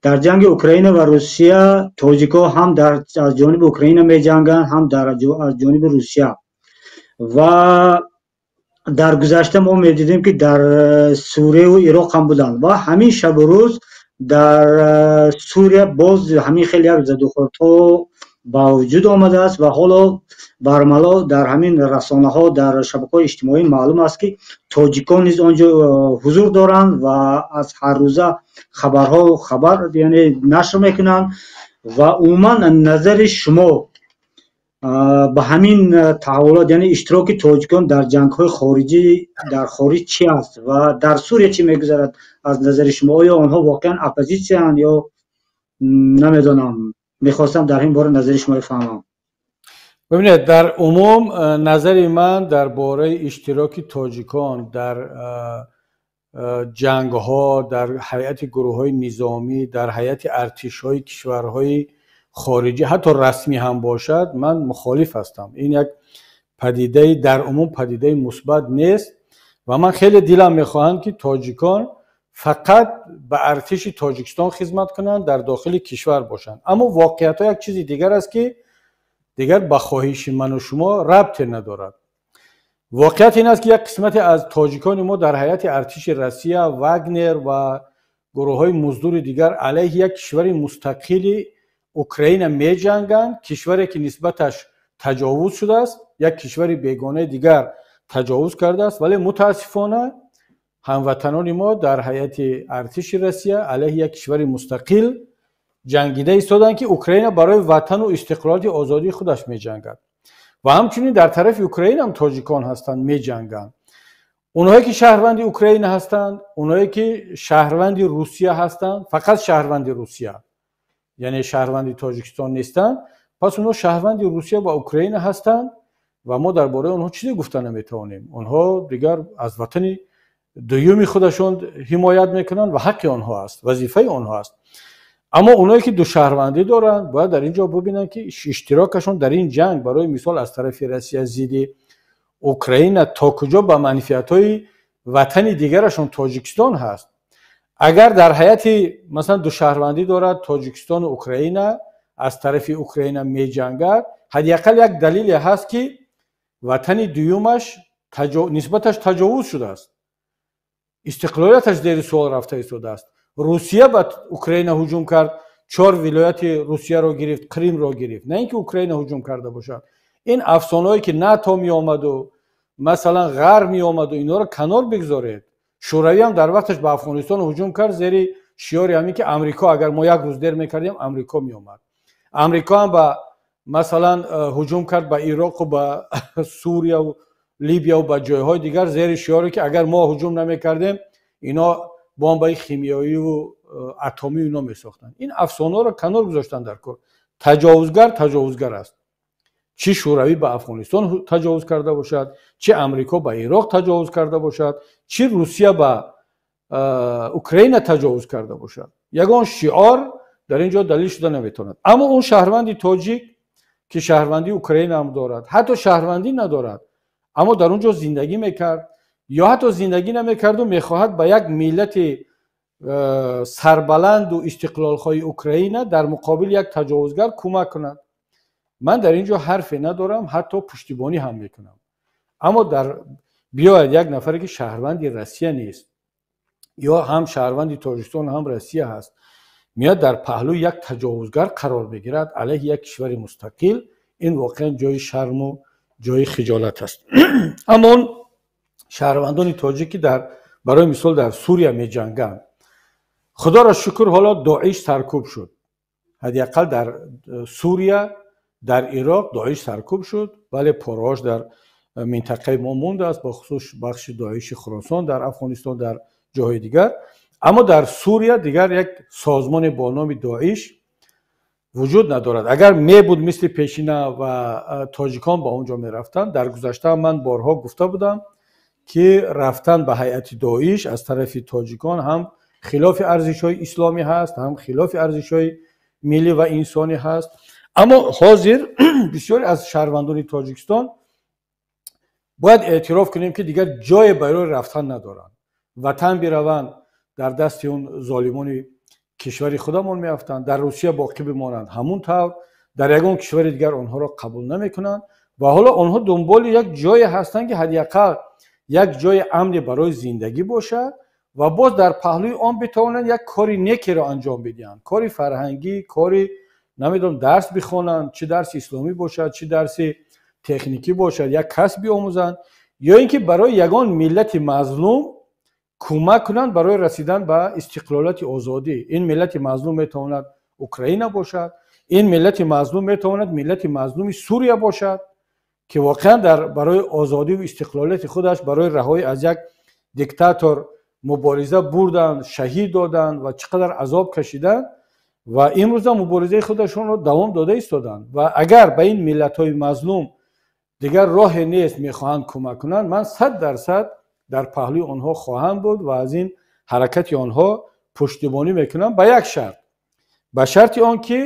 Дар ҷанги Украина ва Русия тоҷикҳо ҳам аз ҷониби Украина меҷанганд, ҳам аз ҷониби Русия. Ва дар гузашта мо медидем, ки дар Сурияву Ироқ ҳам буданд ва ҳамин шабу рӯз дар Сурия боз ҳамин хел як задухӯрдҳо ба вуҷуд омадааст ва ҳоло бармало дар ҳамин расонаҳо, дар шабакаҳои иҷтимоӣ маълум аст, ки тоҷикон низ он ҷо ҳузур доранд ва аз ҳаррӯза хабарҳо хабар, яъне нашр мекунанд. Ва умуман назари шумо ба ҳамин таҳаввулот, яъне иштироки тоҷикон дар ҷангҳои хориҷӣ, дар хориҷ чӣ аст ва дар Сурия чӣ мегузарад аз назари шумо? Оё онҳо воқеан оппозитсияанд ё намедонам? Мехостам дар ин бора назари шуморо фаҳмам. Бибинед, дар умум назари ман дар бораи иштироки тоҷикон дар ҷангҳо, дар ҳайати гурӯҳҳои низомӣ, дар ҳайати артишҳои кишварҳои хориҷӣ, ҳатто расмӣ ҳам бошад, ман мухолиф ҳастам. Ин як падидаи, дар умум падидаи мусбат нест ва ман хеле дилам мехоҳам, ки тоҷикон фақат ба артиши Тоҷикистон хизмат кунанд, дар дохили кишвар бошанд. Аммо воқеиятҳо як чизи дигар аст, ки дигар ба хоҳиши ману шумо рабте надорад. Воқеият ин аст, ки як қисмате аз тоҷикони мо дар ҳайати артиши Россия, Вагнер ва гурӯҳҳои муздури дигар алайҳи як кишвари мустақили Украина меҷанганд, кишваре ки нисбаташ таҷовуз шудааст, як кишвари бегонаи дигар таҷовуз кардааст. Вале мутаассифона ҳамватанони мо дар ҳайати артиши Россия алайҳи як кишвари мустақил ҷангида истоданд, ки Украина барои ватану истиқлолияти озодии худаш меҷангад. Ва ҳамчунин дар тарафи Украина ҳам тоҷикон ҳастанд, меҷанганд. Онҳое ки шаҳрванди Украина ҳастанд, онҳое ки шаҳрванди Русия ҳастанд, фақат шаҳрванди Русия, яъне шаҳрванди Тоҷикистон нестанд, пас онҳо шаҳрванди Русия ва Украина ҳастанд ва мо дар бораи онҳо чизе гуфта наметавонем. Онҳо дигар аз ватани дуюми худашон ҳимоят мекунанд ва ҳаққи онҳо аст, вазифаи онҳо аст. Аммо онҳое ки душаҳрвандӣ доранд, бояд дар ин ҷо бибинанд, ки иштирокашон дар ин ҷанг, барои мисол аз тарафи Россия зидди Украина, то куҷо ба манфиатҳои ватани дигарашон, Тоҷикистон ҳаст. Агар дар ҳайати, масалан, душаҳрвандӣ дорад, Тоҷикистону Украина, аз тарафи Украина меҷангад, ҳадди ақал як далеле ҳаст, ки ватани дуюмаш нисбаташ таҷовуз шудааст, истиқлолияташ зери суол рафта истодааст. Русия ба Украина ҳуҷум кард, чор вилояти Русияро гирифт, Қримро гирифт, на ин ки Украина ҳуҷум карда бошад. Ин афсонаҳое ки НАТО меомаду, масалан, Ғарб меомаду, инҳоро канор бигзоред. Шӯравӣ ҳам дар вақташ ба Афғонистон ҳуҷум кард зери шиёри ҳамин, ки Амрико, агар мо як рӯз дер мекардем, Амрико меомад. Амрико ҳам ба, масалан, ҳуҷум кард ба Ироқу ба Сурияву Либияву ба ҷойҳои дигар зери шиёре, ки агар мо ҳуҷум намекардем, ино бомбаи химиёиву атомию ино месохтанд. Ин афсонаҳоро канор гузоштан дар кор. Таҷовузгар таҷовузгар аст, чӣ Шӯравӣ ба Афғонистон таҷовуз карда бошад, чӣ Амрико ба Ироқ таҷовуз карда бошад, чӣ Русия ба Украина таҷовуз карда бошад. Ягон шиор дар ин ҷо далил шуда наметавонад. Аммо он шаҳрванди тоҷик, ки шаҳрвандии Украина ҳам дорад, ҳатто шаҳрвандӣ надорад, аммо дар он ҷо зиндагӣ мекард ё ҳатто зиндагӣ намекарду мехоҳад ба як миллати сарбаланду истиқлолхоҳи Украина дар муқобили як таҷовузгар кӯмак кунад, ман дар ин ҷо ҳарфе надорам, ҳатто пуштибонӣ ҳам мекунам. Аммо дар биёяд як нафаре, ки шаҳрванди Россия нест ё ҳам шаҳрванди Тоҷикистон, ҳам Россия ҳаст, меояд дар паҳлӯи як таҷовузгар қарор мегирад алайҳи як кишвари мустақил, ин воқеан ҷои шарму ҷои хиҷолат аст. Аммо он шаҳрвандони тоҷик, ки дар, барои мисол, дар Сурия меҷанганд, худоро шукр, ҳоло Доиш саркӯб шуд. Ҳадди ақал дар Сурия, дар Ироқ Доиш саркӯб шуд, вале пораҳош дар минтақаи мо мондааст, бахусус бахши Доиши Хуросон дар Афғонистон, дар ҷоҳои дигар. Аммо дар Сурия дигар як созмоне бо номи Доиш вуҷуд надорад. Агар мебуд мисли пешина ва тоҷикон ба он ҷо мерафтанд, дар гузашта ман борҳо гуфта будам, ки рафтан ба ҳайати Доиш аз тарафи тоҷикон ҳам хилофи арзишҳои исломӣ ҳаст, ҳам хилофи арзишҳои миллӣ ва инсонӣ ҳаст. Аммо ҳозир бисёре аз шаҳрвандони Тоҷикистон, бояд эътироф кунем, ки дигар ҷое барои рафтан надоранд. Ватан бираванд, дар дасти он золимони Кишвари худамон меафтанд. Дар Русия боқӣ бимонанд, ҳамун тавр дар ягон кишвари дигар онҳоро қабул намекунанд ва ҳоло онҳо дунболи як ҷое ҳастанд, ки ҳадди ақал як ҷои амне барои зиндагӣ бошад ва боз дар паҳлӯи он битавонанд як кори некеро анҷом бидиҳанд, кори фарҳангӣ, кори намедонам, дарс бихонанд, чӣ дарси исломӣ бошад, чӣ дарси техникӣ бошад, як касб биомӯзанд ё ин ки барои ягон миллати мазлум кӯмак кунанд барои расидан ба истиқлолияти озодӣ. Ин миллати мазлум метавонад Украина бошад, ин миллати мазлум метавонад миллати мазлуми Сурия бошад, ки воқеан дар барои озодиву истиқлолияти худаш, барои раҳоӣ аз як диктатор мубориза бурданд, шаҳид доданд ва чӣ қадар азоб кашиданд ва имрӯза муборизаи худашонро давом дода истоданд. Ва агар ба ин миллатҳои мазлум дигар роҳе нест, мехоҳанд кӯмак кунанд, ман 100% дар паҳлӯи онҳо хоҳам буд ва аз ин ҳаракати онҳо пуштибонӣ мекунам ба як шарт, ба шарти он ки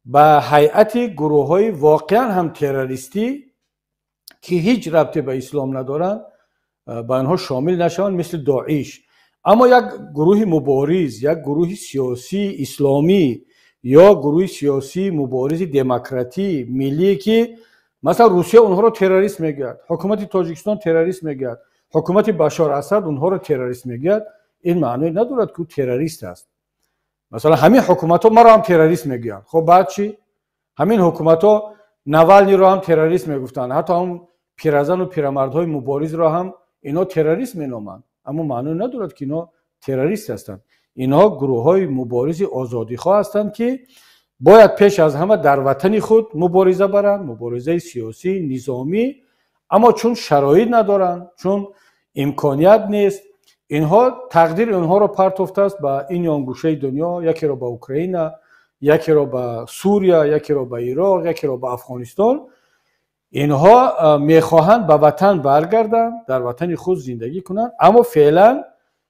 ба ҳайати гурӯҳҳои воқеан ҳам террористӣ, ки ҳеҷ рабте ба ислом надоранд, ба онҳо шомил нашаванд, мисли Доиш. Аммо як гурӯҳи мубориз, як гурӯҳи сиёсии исломӣ ё гурӯҳи сиёсии муборизи демократӣ миллие, ки масалан Русия онҳоро террорист мегӯяд, ҳукумати Тоҷикистон террорист мегӯяд, ҳукумати Башор Асад онҳоро террорист мегӯяд, ин маъное надорад, ки ӯ террорист аст. Масалан, ҳамин ҳукуматҳо маро ҳам террорист мегӯянд. Хоб, баъд чӣ? Ҳамин ҳукуматҳо Навалниро ҳам террорист мегуфтанд, ҳатто ҳам пиразану пирамардҳои муборизро ҳам ино террорист меноманд, аммо маъное надорад, ки ино террорист ҳастанд. Инҳо гурӯҳҳои муборизи озодихоҳ ҳастанд, ки бояд пеш аз ҳама дар ватани худ мубориза баранд, муборизаи сиёсӣ, низомӣ, аммо чун шароит надоранд, чун имконият нест, инҳо тақдири онҳоро партофтааст ба ин ё он гӯшаи дунё, якеро ба Украина, якеро ба Сурия, якеро ба Ироқ, якеро ба Афғонистон. Инҳо мехоҳанд ба ватан баргарданд, дар ватани худ зиндагӣ кунанд, аммо феълан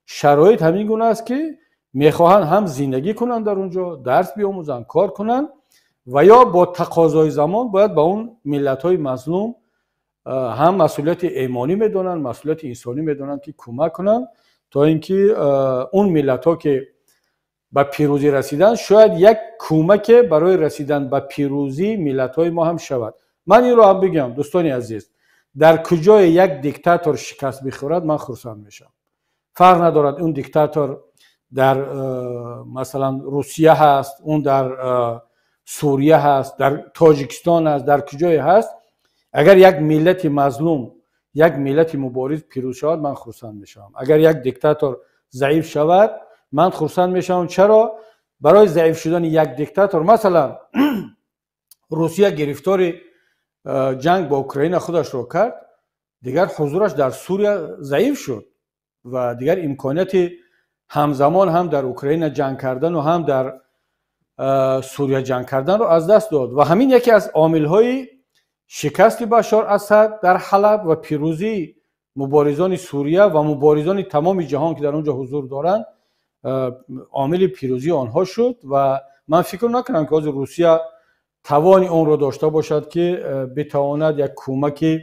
шароит ҳамин гуна аст, ки мехоҳанд ҳам зиндагӣ кунанд дар он ҷо, дарс биомӯзанд, кор кунанд ва ё бо тақозои замон бояд ба он миллатҳои мазлум ҳам масъулияти эймонӣ медонанд, масъулияти инсонӣ медонанд, ки кӯмак кунанд, то ин ки он миллатҳо, ки ба пирӯзӣ расиданд, шояд як кӯмаке барои расидан ба пирӯзии миллатҳои мо ҳам шавад. Ман инро ҳам бигӯям, дӯстони азиз, дар куҷое як диктатор шикаст бихӯрад, ман хурсанд мешавам. Фарқ надорад, он диктатор дар масалан Русия ҳаст, он дар Сурия ҳаст, дар Тоҷикистон аст, дар куҷое ҳаст, агар як миллати мазлум, як миллати мубориз пирӯз шавад, ман хурсанд мешавам. Агар як диктатор заиф шавад, ман хурсанд мешавам. Чаро? Барои заиф шудани як диктатор, масалан, Русия гирифтори ҷанг бо Украина худашро кард, дигар ҳузураш дар Сурия заиф шуд ва дигар имконияти ҳамзамон ҳам дар Украина ҷанг кардану ҳам дар Сурия ҷанг карданро аз даст дод. Ва ҳамин яке аз омилҳои шикасти Башор Асад дар Ҳалаб ва пирӯзии муборизони Сурия ва муборизони тамоми ҷаҳон, ки дар он ҷо ҳузур доранд, омили пирӯзии онҳо шуд. Ва ман фикр накунам, ки ҳозир Русия тавони онро дошта бошад, ки битавонад як кӯмаки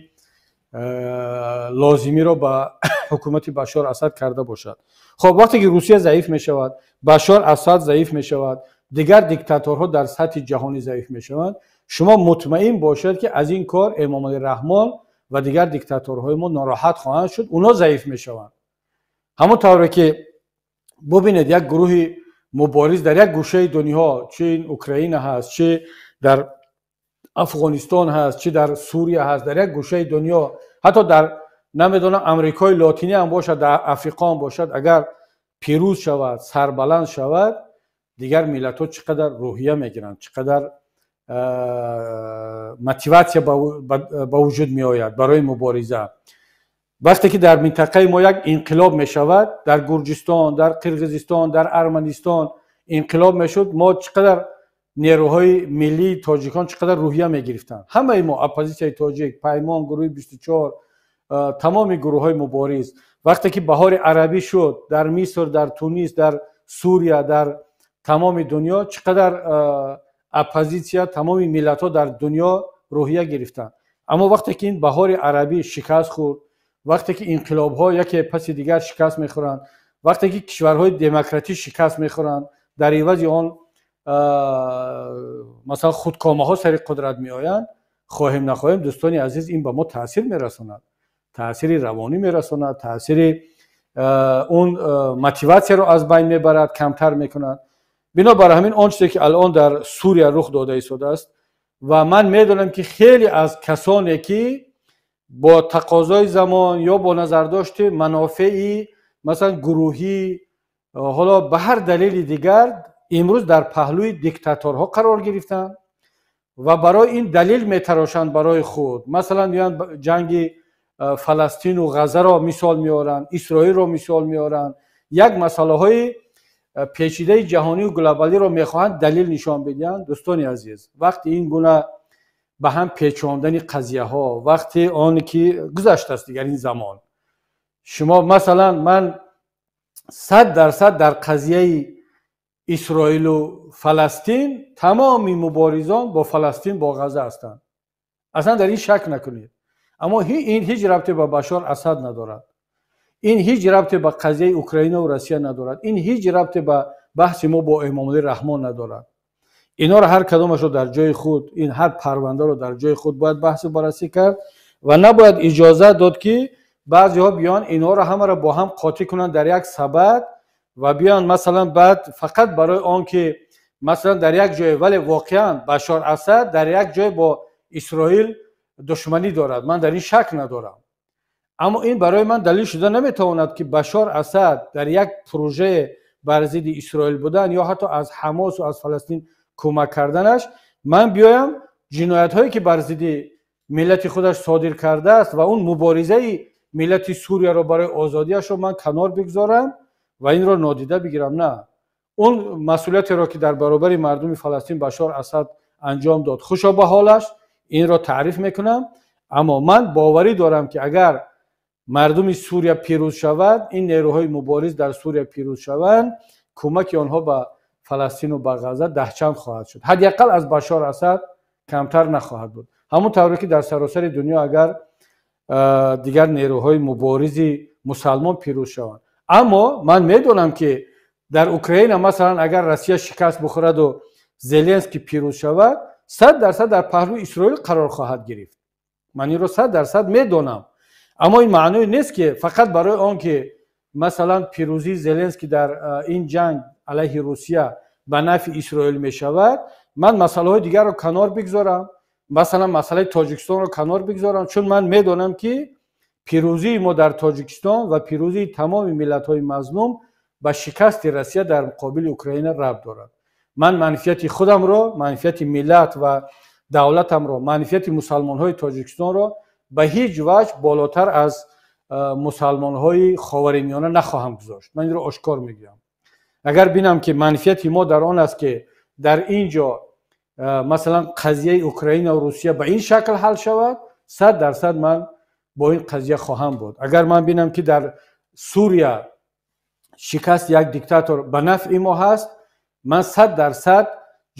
лозимиро ба ҳукумати Башор Асад карда бошад. Хоб, вақте ки Русия заиф мешавад, Башор Асад заиф мешавад, дигар диктаторҳо дар сатҳи ҷаҳонӣ заиф мешаванд, шумо мутмаин бошед, ки аз ин кор Эмомалӣ Раҳмон ва дигар диктаторҳои мо нороҳат хоҳанд шуд, онҳо заиф мешаванд. Ҳамон тавре ки бубинед, як гурӯҳи мубориз дар як гӯшаи дунё, чи Украина ҳаст, чи дар Афғонистон ҳаст, чи дар Сурия ҳаст, дар як гӯшаи дунё, ҳатто дар намедонам Амрикои Лотинӣ ҳам бошад, дар Африқо ҳам бошад, агар пирӯз шавад, сарбаланд шавад, дигар миллатҳо чӣ қадар рӯҳия мегиранд, чӣ қадар мотиватсия ба вуҷуд меояд барои мубориза. Вақте ки дар минтақаи мо як инқилоб мешавад, дар Гурҷистон, дар Қирғизистон, дар Арманистон инқилоб мешуд, мо чӣ қадар нерӯҳои миллии тоҷикон чӣ қадар рӯҳия мегирифтанд, ҳамаи мо, оппозитсияи тоҷик, Паймон, гурӯҳи 24, тамоми гурӯҳҳои мубориз. Вақте ки Баҳори арабӣ шуд дар Миср, дар Тунис, дар Сурия, дар тамоми дунё чӣ қадар оппозитсия, тамоми миллатҳо дар дунё рӯҳия гирифтанд. Аммо вақте ки ин Баҳори арабӣ шикаст хӯрд, вақте ки инқилобҳо яке паси дигар шикаст мехӯранд, вақте ки кишварҳои демократӣ шикаст мехӯранд, дар ивази он масалан худкомаҳо сари қудрат меоянд, хоҳем нахоҳем, дӯстони азиз, ин ба мо таъсир мерасонад, таъсири равонӣ мерасонад, таъсири он мотиватсияро аз байн мебарад, камтар мекунад. Бинобар ҳамин он чизе ки алон дар Сурия рух дода истодааст ва ман медонам, ки хеле аз касоне ки бо тақозои замон ё бо назардошти манофеи масалан гурӯҳӣ, ҳоло ба ҳар далели дигар, имрӯз дар паҳлӯи диктаторҳо қарор гирифтанд ва барои ин далел метарошанд барои худ. Масалан, меоянд, ҷанги Фаластину Ғазаро мисол меоранд, Исроилро мисол меоранд, як масъалаҳои печидаи ҷаҳонию глобалиро мехоҳанд далел нишон бидиҳанд. Дӯстони азиз, вақти ин гуна ба ҳам печондани қазияҳо, вақти он ки гузаштааст дигар ин замон. Шумо масалан, ман 100% дар қазияи Исроилу Фаластин тамоми муборизон бо Фаластин, бо Ғаза ҳастанд, аслан дар ин шак накунед. Аммо ин ҳеҷ рабте ба Башор Асад надорад, ин ҳеҷ рабте ба қазияи Украинаву Россия надорад, ин ҳеҷ рабте ба баҳси мо бо Эмомалӣ Раҳмон надорад. Инҳоро ҳар кадомашро дар ҷои худ, ин ҳар парвандаро дар ҷои худ бояд баҳсу баррасӣ кард ва набояд иҷозат дод, ки баъзеҳо биён, инҳоро ҳамаро бо ҳам қотӣ кунанд дар як сабад ва биён, масалан, баъд фақат барои он ки масалан дар як ҷое. Вале воқеан Башор Асад дар як ҷой бо Исроил душманӣ дорад, ман дар ин шак надорам. Аммо ин барои ман далел шуда наметавонад, ки Башор Асад дар як прожее бар зидди Исроил будан ё ҳатто аз Ҳамосу аз Фаластин кӯмак карданаш, ман биёям ҷиноятҳое ки бар зидди миллати худаш содир кардааст ва он муборизаи миллати Сурияро барои озодиашро ман канор бигзорам ва инро нодида бигирам. На, он масъулиятеро ки дар баробари мардуми Фаластин Башор Асад анҷом дод, хушо ба ҳолаш, инро таъриф мекунам. Аммо ман боварӣ дорам, ки агар мардуми Сурия пирӯз шавад, ин нерӯҳои мубориз дар Сурия пирӯз шаванд, кӯмаки онҳо ба Фаластину ба Ғаза даҳчанд хоҳад шуд, ҳадди ақал аз Башор Асад камтар нахоҳад буд. Ҳамон тавре ки дар саросари дунё агар дигар нерӯҳои муборизи мусалмон пирӯз шаванд. Аммо ман медонам, ки дар Украина масалан агар Россия шикаст бихӯраду Зеленский пирӯз шавад, 100% дар паҳлӯи Исроил қарор хоҳад гирифт. Ман инро 100% медонам. Аммо ин маъное нест, ки фақат барои он ки масалан пирӯзии Зеленский дар ин ҷанг алайҳи Русия ба нафъи Исроил мешавад, ман масъалаҳои дигарро канор бигзорам, масалан масъалаи Тоҷикистонро канор бигзорам. Чун ман медонам, ки пирӯзии мо дар Тоҷикистон ва пирӯзии тамоми миллатҳои мазлум ба шикасти Россия дар муқобили Украина рабт дорад. Ман манфиати худамро, манфиати миллат ва давлатамро, манфиати мусалмонҳои Тоҷикистонро ба ҳеҷ ваҷҳ болотар аз мусалмонҳои Ховари Миёна нахоҳам гузошт. Ман инро ошкор мегӯям. Агар бинам, ки манфиати мо дар он аст, ки дар ин ҷо масалан қазияи Украинаву Русия ба ин шакл ҳал шавад, 100% ман бо ин қазия хоҳам буд. Агар ман бинам, ки дар Сурия шикасти як диктатор ба нафъи мо ҳаст, ман 100%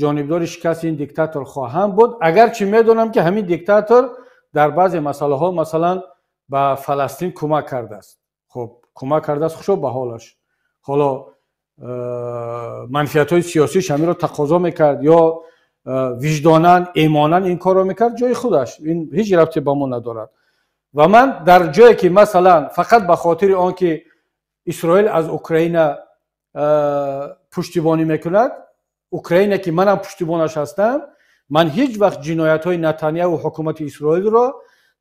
ҷонибдори шикасти ин диктатор хоҳам буд, агарчи медонам, ки ҳамин диктатор дар баъзе масъалаҳо масалан ба Фаластин кӯмак кардааст. Хуб, кӯмак кардааст, хушо ба ҳолаш. Ҳоло манфиатҳои сиёсиш ҳаминро тақозо мекард ё виҷдонан, эмонан ин корро мекард, ҷои худаш, ин ҳеҷ рабте ба мо надорад. Ва ман дар ҷое ки масалан фақат ба хотири он ки Исроил аз Украина пуштибонӣ мекунад, Украина ки манам пуштибонаш ҳастам, ман ҳеҷ вақт ҷиноятҳои Натанияҳу ҳукумати Исроилро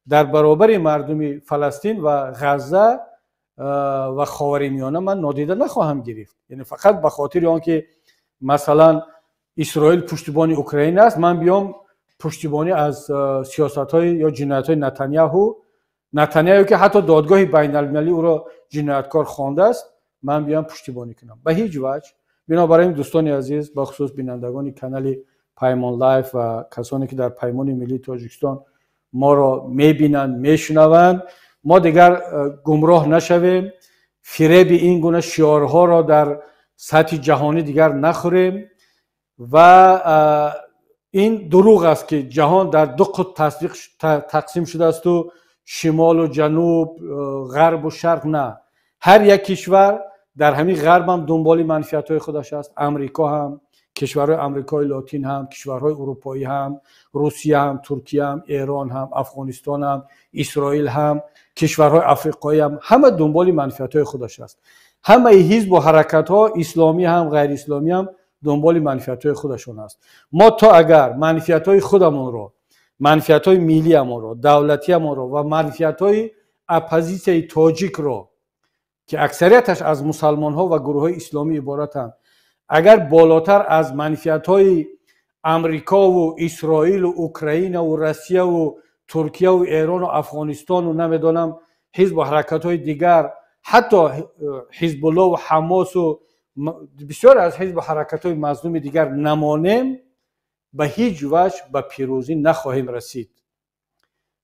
дар баробари мардуми Фаластин ва Ғазза ва Ховари Миёна ман нодида нахоҳам гирифт. Яъне фақат ба хотири он ки масалан Исроил пуштибони Украина аст, ман биём пуштибонӣ аз сиёсатҳои ё ҷиноятҳои Натанияҳу, Натанияҳу ки ҳатто додгоҳи байналмилалӣ ӯро ҷинояткор хондааст, ман биём пуштибонӣ кунам, ба ҳеҷ ваҷҳ. Бинобар ин, дӯстони азиз, бахусус бинандагони канали Паймон Лайф ва касоне ки дар Паймони миллии Тоҷикистон моро мебинанд, мешунаванд, мо дигар гумроҳ нашавем, фиреби ин гуна шиорҳоро дар сатҳи ҷаҳонӣ дигар нахӯрем. Ва ин дурӯғ аст, ки ҷаҳон дар ду қутб тақсим шудаасту шимолу ҷануб, ғарбу шарқ. На, ҳар як кишвар Дар ҳамин ғарб ҳам дунболи манфиатҳои худаш аст, Амрико ҳам, кишварҳои Амрикои Лотин ҳам, кишварҳои урупоӣ ҳам, Русия ҳам, Туркия ҳам, Эрон ҳам, Афғонистон ҳам, Исроил ҳам, кишварҳои африқоӣ ҳам, ҳама дунболи манфиатҳои худаш аст. Ҳамаи ҳизбу ҳаракатҳо, исломӣ ҳам, ғайриисломӣ ҳам, дунболи манфиатҳои худашон аст. Мо то агар манфиатҳои худамонро, манфиатҳои миллиамонро, давлатиамонро ва манфиатҳои оппозитсияи тоҷикро, ки аксарияташ аз мусалмонҳо ва гурӯҳҳои исломӣ иборатанд, агар болотар аз манфиатҳои Амрикову Исроилу Украинаву Россияву Туркияву Эрону Афғонистону намедонам ҳизбу ҳаракатҳои дигар, ҳатто Ҳизбуллову Ҳамосу бисёр аз ҳизбу ҳаракатҳои мазлуми дигар намонем, ба ҳеҷ ваҷҳ ба пирӯзӣ нахоҳем расид.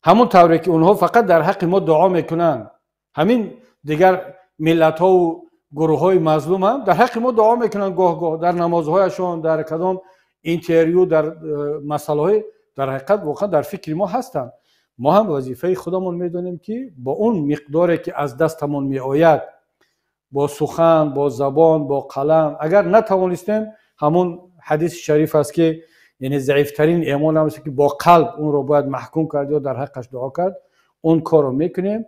Ҳамон тавре ки онҳо фақат дар ҳаққи мо дуо мекунанд, ҳамин дигар миллатҳову гурӯҳҳои мазлум ҳам дар ҳаққи мо дуо мекунанд, гоҳ-гоҳ дар намозҳояшон, дар кадом интервю, дар масъалаҳои дар ҳақиқат воқеан дар фикри мо ҳастанд. Мо ҳам вазифаи худамон медонем, ки бо он миқдоре ки аз дастамон меояд, бо сухан, бо забон, бо қалам, агар натавонистем, ҳамон ҳадиси шариф аст, ки яъне заифтарин эмон ҳам аст, ки бо қалб онро бояд маҳкум кард ё дар ҳаққаш дуо кард, он корро мекунем.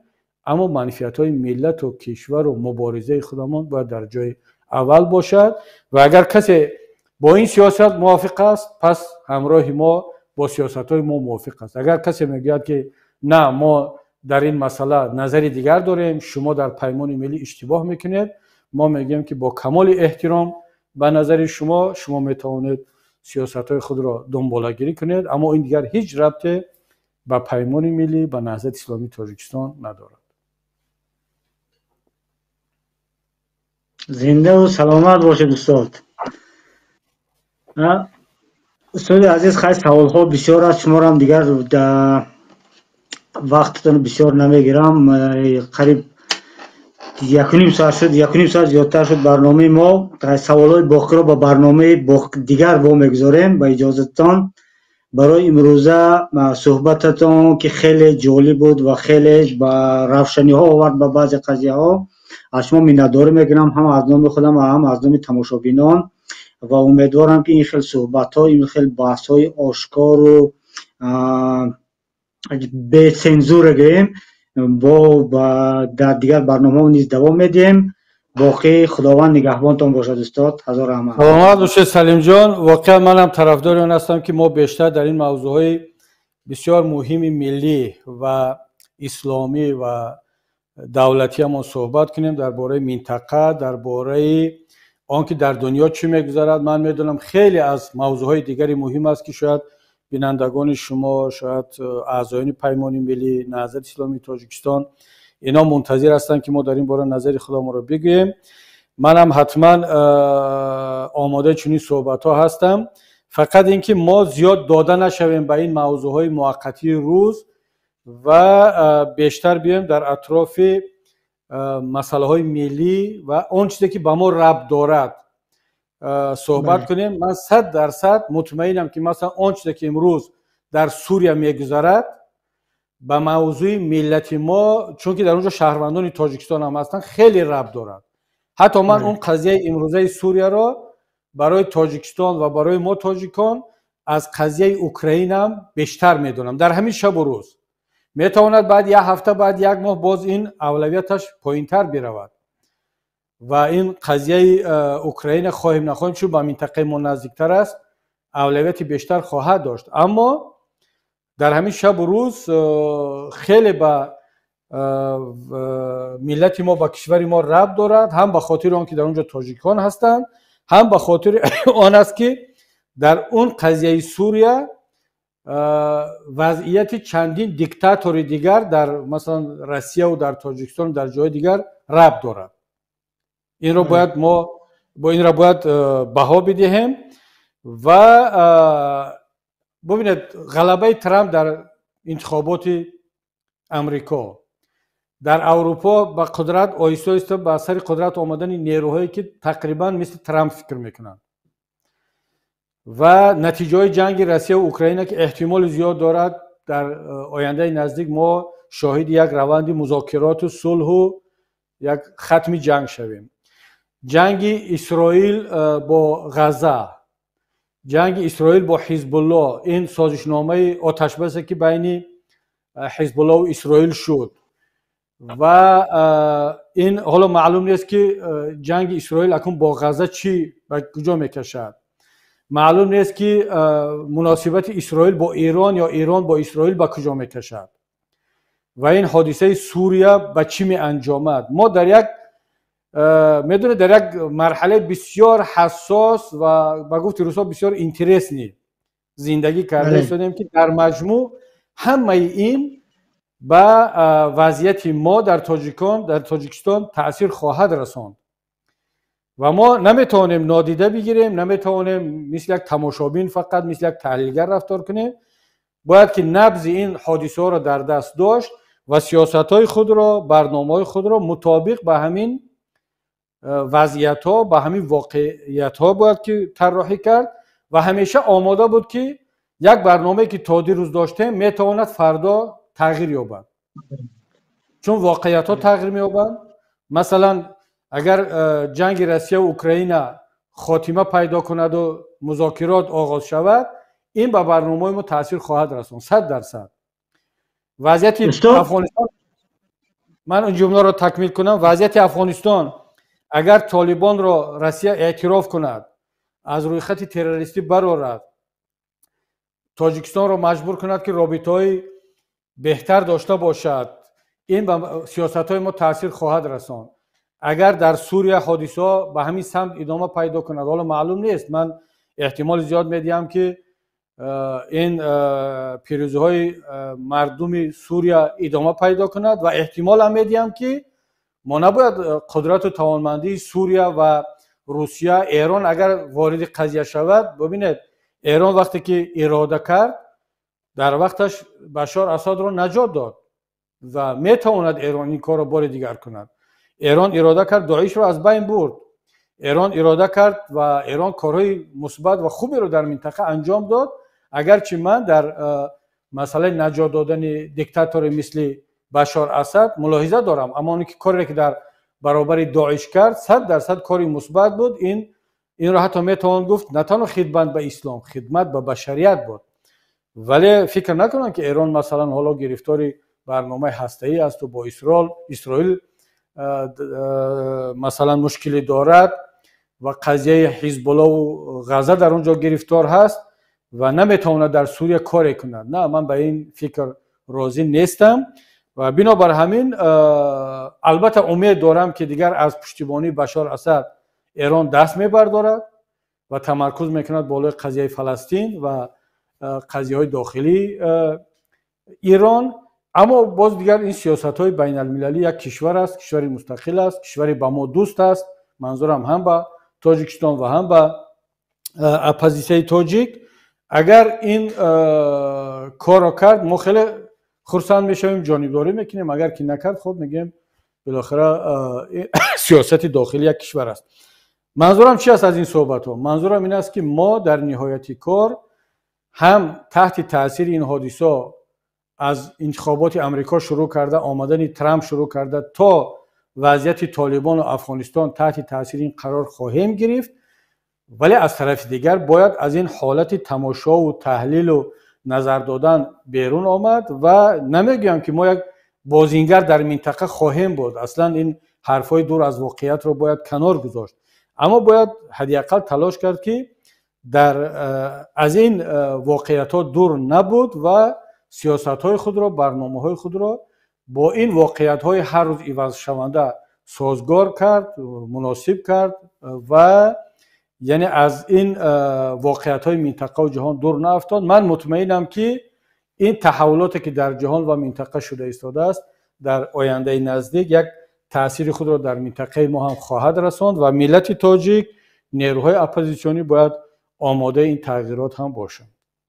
Аммо манфиатҳои миллату кишвару муборизаи худамон бояд дар ҷои аввал бошад. Ва агар касе бо ин сиёсат мувофиқ аст, пас ҳамроҳи мо бо сиёсатҳои мо мувофиқ аст. Агар касе мегӯяд, ки на, мо дар ин масъала назари дигар дорем, шумо дар Паймони Миллӣ иштибоҳ мекунед, мо мегӯем, ки бо камоли эҳтиром ба назари шумо, шумо метавонед сиёсатҳои худро дунболагирӣ кунед, аммо ин дигар ҳеҷ рабте ба Паймони Миллӣ, ба Наҳзати Исломии Тоҷикистон надорад. Зиндаву саломат бошед, устод. Устоди азиз, хай, саволҳо бисёр аст, шуморам дигар вақтатон бисёр намегирам. Қариб 1.5 соат шуд, 1.5 соат зиёдтар шуд барномаи мо. Саволҳои боқиро ба барномаи дигар во мегузорем, ба иҷозатон. Барои имрӯза суҳбататон, ки хеле ҷолиб буд ва хеле ба равшаниҳо овард ба баъзе қазияҳо, аз шумо миннатдорӣ мекунам, ҳам аз номи худам ва ҳам аз номи тамошобинон, ва умедворам, ки ин хел суҳбатҳо, ин хел баҳсҳои ошкору бесензура гӯем, бо дар дигар барномаҳо низ давом медиҳем. Боқӣ Худованд нигаҳбонтон бошад, устод, ҳазор раҳмат. Саломат бошед, Салимҷон. Воқеан манам тарафдори он ҳастам, ки мо бештар дар ин мавзӯъҳои бисёр муҳими миллӣ ва исломӣ ва давлатиамон суҳбат кунем, дар бораи минтақа, дар бораи он ки дар дунё чӣ мегузарад. Ман медонам, хеле аз мавзӯъҳои дигари муҳим аст, ки шояд бинандагони шумо, шояд аъзоёни Паймони Миллӣ, Наҳзати Исломии Тоҷикистон, ино мунтазир ҳастанд, ки мо дар ин бора назари худамонро бигӯем. Манам ҳатман омодаи чунин суҳбатҳо ҳастам, фақат ин ки мо зиёд дода нашавем ба ин мавзӯъҳои муваққатии рӯз ва бештар биёем дар атрофи масъалаҳои миллӣ ва он чизе ки ба мо рабт дорад суҳбат кунем. Ман 100% мутмаинам, ки масалан он чизе ки имрӯз дар Сурия мегузарад, ба мавзӯи миллати мо, чунки дар он ҷо шаҳрвандони Тоҷикистон ҳам ҳастанд, хеле рабт дорад. Ҳатто ман он қазияи имрӯзаи Сурияро барои Тоҷикистон ва барои мо тоҷикон аз қазияи Украинаам бештар медонам. Дар ҳамин шабу рӯз метавонад баъд як ҳафта, баъд як моҳ боз ин авлавияташ поинтар биравад ва ин қазияи Украина, хоҳем нахоҳем, чун ба минтақаи мо наздиктар аст, авлавияти бештар хоҳад дошт. Аммо дар ҳамин шабу рӯз хеле ба миллати мо, ба кишвари мо рабт дорад, ҳам ба хотири он ки дар он ҷо тоҷикон ҳастанд, ҳам ба хотири он аст, ки дар он қазияи Сурия вазъияти чандин диктатори дигар дар масалан Россияву дар Тоҷикистону дар ҷои дигар рабт дорад. Инро бояд мо бо инро бояд баҳо бидиҳем. Ва бубинед, ғалабаи Трамп дар интихоботи Амрико, дар Аврупо ба қудрат оҳиста оҳиста ба сари қудрат омадани нерӯҳое, ки тақрибан мисли Трамп фикр мекунанд, ва натиҷаҳои ҷанги Россия ва Украина, ки эҳтимоли зиёд дорад дар ояндаи наздик мо шоҳиди як раванди музокироту сулҳу як хатми ҷанг шавем. Ҷанги Исроил бо Ғазза, ҷанги Исроил бо Ҳизбулло, ин созишномаи оташбасе, ки байни Ҳизбуллову Исроил шуд, ва ин ҳоло маълум нест, ки ҷанги Исроил акнун бо Ғазза чӣ ба куҷо мекашад. Маълум нест, ки муносибати Исроил бо Эрон ё Эрон бо Исроил ба куҷо мекашад ва ин ҳодисаи Сурия ба чӣ меанҷомад. Мо дар як, медонед, дар як марҳалаи бисёр ҳассос ва, ба гуфти русҳо, бисёр интересный зиндагӣ карда истодем, ки дар маҷмӯъ ҳамаи ин ба вазъияти мо дар тоҷикон дар Тоҷикистон таъсир хоҳад расонд ва мо наметавонем нодида бигирем, наметавонем мисли як тамошобин, фақат мисли як таҳлилгар рафтор кунем. Бояд ки набзи ин ҳодисаҳоро дар даст дошт ва сиёсатҳои худро, барномаҳои худро мутобиқ ба ҳамин вазъиятҳо, ба ҳамин воқеиятҳо бояд ки тарроҳӣ кард ва ҳамеша омода буд, ки як барномае, ки то дирӯз доштем, метавонад фардо тағйир ёбад, чун воқеиятҳо тағйир меёбанд. Масалан, агар ҷанги Россияву Украина хотима пайдо кунаду музокирот оғоз шавад, ин ба барномаҳои мо таъсир хоҳад расонд 100%. Вазъияти Афғонистон, ман ин ҷумларо такмил кунам, вазъияти Афғонистон, агар Толибонро Россия эътироф кунад, аз рӯйхати террористӣ барорад, Тоҷикистонро маҷбур кунад, ки робитаҳои беҳтар дошта бошад, ин ба сиёсатҳои мо таъсир хоҳад расонд. Агар дар Сурия ҳодисаҳо ба ҳамин самт идома пайдо кунад, ҳоло маълум нест, ман эҳтимоли зиёд медиҳам, ки ин пирӯзиҳои мардуми Сурия идома пайдо кунад, ва эҳтимолам медиҳам, ки мо набояд қудрату тавонмандии Сурия ва Русия, Эрон агар вориди қазия шавад. Бибинед, Эрон вақте ки ирода кард, дар вақташ Башор Асадро наҷот дод ва метавонад Эрон ин корро бори дигар кунад. Эрон ирода кард, Доишро аз байн бурд. Эрон ирода кард ва Эрон корҳои мусбат ва хуберо дар минтақа анҷом дод. Агарчи ман дар масъалаи наҷот додани диктатори мисли Башор Асад мулоҳиза дорам, аммо оне ки коре ки дар баробари Доиш кард, 100% кори мусбат буд. Инро ҳатто метавон гуфт, на танҳо хидмат ба ислом, хидмат ба башарият буд. Вале фикр накунам, ки Эрон, масалан, ҳоло гирифтори барномаи ҳастаӣ асту бо Исроил, масалан, мушкилӣ дорад ва қазияи Ҳизбуллову Ғаза дар он ҷо гирифтор ҳаст ва наметавонад дар Сурия коре кунад. На, ман ба ин фикр розӣ нестам ва бинобар ҳамин, албатта, умед дорам, ки дигар аз пуштибонии Башор Асад Эрон даст мебардорад ва тамаркуз мекунад болои қазияи Фаластин ва қазияҳои дохилии Ирон. Аммо боз дигар ин сиёсатҳои байналмилалӣ як кишвар аст, кишвари мустақил аст, кишвари ба мо дӯст аст, манзурам ҳам ба Тоҷикистон ва ҳам ба оппозитсияи тоҷик. Агар ин корро кард, мо хеле хурсанд мешавем, ҷонибдорӣ мекунем. Агар ки накард, хуб, мегӯем, билохира сиёсати дохили як кишвар аст. Манзурам чи аст аз ин суҳбатҳо? Манзурам ин аст, ки мо дар ниҳояти кор ҳам таҳти таъсири ин ҳодисо, аз интихоботи Амрико шурӯъ карда, омадани Трамп шурӯъ карда то вазъияти Толибону Афғонистон, таҳти таъсири ин қарор хоҳем гирифт. Вале аз тарафи дигар бояд аз ин ҳолати тамошову таҳлилу назар додан берун омад ва намегӯям, ки мо як бозингар дар минтақа хоҳем буд. Аслан ин ҳарфҳои дур аз воқеиятро бояд канор гузошт, аммо бояд ҳадди ақал талош кард, ки дар аз ин воқеиятҳо дур набуд ва сиёсатҳои худро, барномаҳои худро бо ин воқеиятҳои ҳар рӯз ивазшаванда созгор кард, муносиб кард ва яъне аз ин воқеиятҳои минтақаву ҷаҳон дур наафтод. Ман мутмаинам, ки ин таҳаввулоте, ки дар ҷаҳон ва минтақа шуда истодааст, дар ояндаи наздик як таъсири худро дар минтақаи мо ҳам хоҳад расонд ва миллати тоҷик, нерӯҳои оппозитсионӣ бояд омодаи ин тағйирот ҳам бошанд.